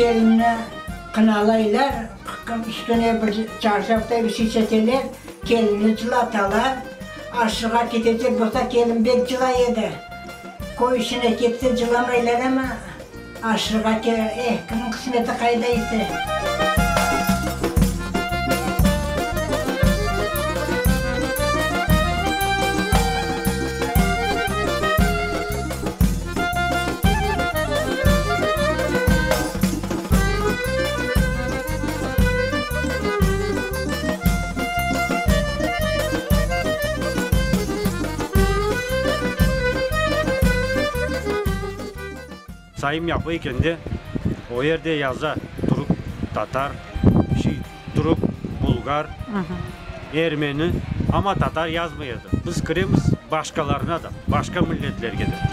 Kelinni qınalaylar, üstüne bir çarşafday bir şey çekeler, kelinni cılatalar. Aşırğa ketecek bolsa, kelin bek cılay edi. Köy işine ketse cılamaylar amma, aşırğa eh, kimniñ qısmeti qayda ise. Sayım yapı ekende, o yerde yaza, türk, tatar, şey, türk, bulgar, ermeni, amma tatar yazmay edi. Biz kiremiz başqalarına da, başqa milletlerge de.